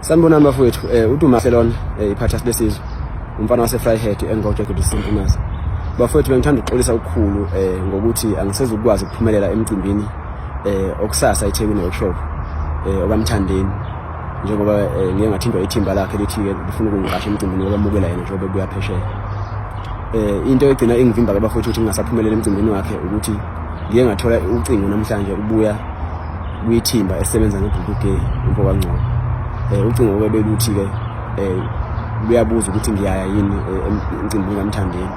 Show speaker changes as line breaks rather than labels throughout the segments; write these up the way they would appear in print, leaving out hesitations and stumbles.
Sanibonani bafowethu, uDuma Hlelona, iphathasi lesizwe. Umfana wase Vryheid engoje kudisimpumazi. Bafowethu, bengithanda ukuxolisa okukhulu ngokuthi angisezukwazi ukuphumelela emcimbini okusasa eThekwini workshop okaMthandeni, njengoba ngiye ngathintwa ithimba lakhe lithi lifuna ukungiqasha emcimbini wokwamukela yena njengoba ebuya phesheya. Into egcina ingivimba ke bafowethu ukuthi ngingasaphumelela emcimbini wakhe ukuthi ngiye ngathola ucingo namhlanje ubuya kwithimba esebenza noBhuti Gay, umfo kaNgcobo. Ucingo ke beluthi ke luyabuza ukuthi ngiyaya yini emcimbini kaMthandeni.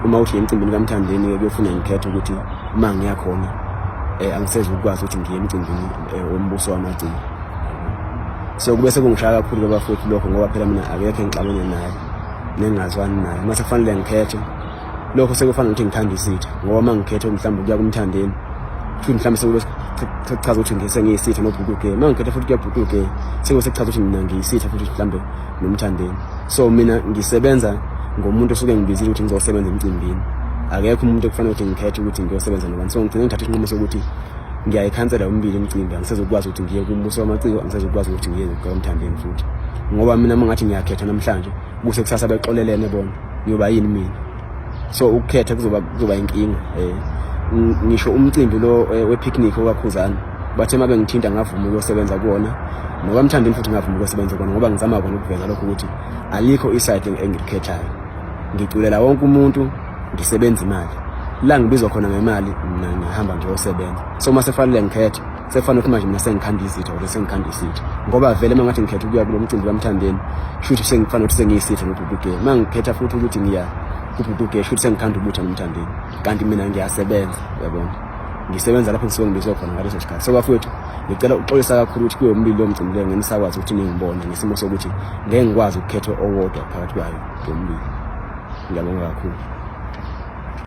Uma uthi emcimbini kaMthandeni ke kuyofuna ngikhethe ukuthi uma ngiya khona angisezukwazi ukuthi ngiye emcimbini wombuso wamaciko. So kube sekungishaya kakhulu ke bafowethu lokho, ngoba phela mina akekho engixabene naye nengazwani naye. Mase kufanele ngikhethe lokho, sekufana ukuthi ngithanda isitha, ngoba uma ngikhethe mhlawumbe ukuya kuMthandeni, futhi mhlawumbe sekube sekuchaza ukuthi ngisengiyisitha noBhuti Gay. Uma ngikhetha futhi kuya Bhuti Gay, sekube sekuchaza ukuthi mina ngiyisitha futhi mhlawumbe noMthandeni. So mina ngisebenza ngomuntu osuke ngibizile ukuthi ngizosebenza emcimbini. Akekho umuntu ekufanele ukuthi ngikhethe ukuthi ngiyosebenza nobani. So ngigcine ngithatha isinqumo sokuthi ngiyayikhansela yombili imicimbi. Angisezukwazi ukuthi ngiye kumbuso wamaciko, angisezukwazi ukuthi ngiye kuMthandeni futhi, ngoba mina uma ngathi ngiyakhetha namhlanje, kuse kusasa bexolelene bona, ngiyoba yini mina? So ukukhetha kuzoba inkinga. Ngisho umcimbi lo we-picnic okaKhuzani, bathe uma bengithinta ngavuma ukuyosebenza kuwona, nokaMthandeni futhi ngavuma ukuyosebenza kuwona, ngoba ngizama kona ukuveza lokho ukuthi alikho i-side engilikhethayo. Ngiculela wonke umuntu, ngisebenza imali. La ngibizwa khona ngemali, mina ngihamba ngiyosebenza. So uma sefanele ngikhethe, sekufanele ukuthi manje mina sengikhanda izitha or sengikhanda isitha, ngoba vele uma ngathi ngikhetha ukuya kulo mcimbi kaMthandeni, shuthi sengifana ukuthi sengiyisitha noBhuti Gay. Uma ngikhetha futhi ukuthi ngiya kuBhuti Gay, shuthi sengikhanda ubutha noMthandeni, kanti mina ngiyasebenza, uyabona, ngisebenza lapho ngisuke ngibizwe khona ngaleso sikhathi. So bafowethu, ngicela ukuxolisa kakhulu ukuthi kuyo yomibili leyo mcimbi leyo ngeke nisakwazi ukuthi ningibone, ngesimo sokuthi ngeke ngikwazi ukukhetha owodwa phakathi kwayo yomibili. Ngiyabonga kakhulu.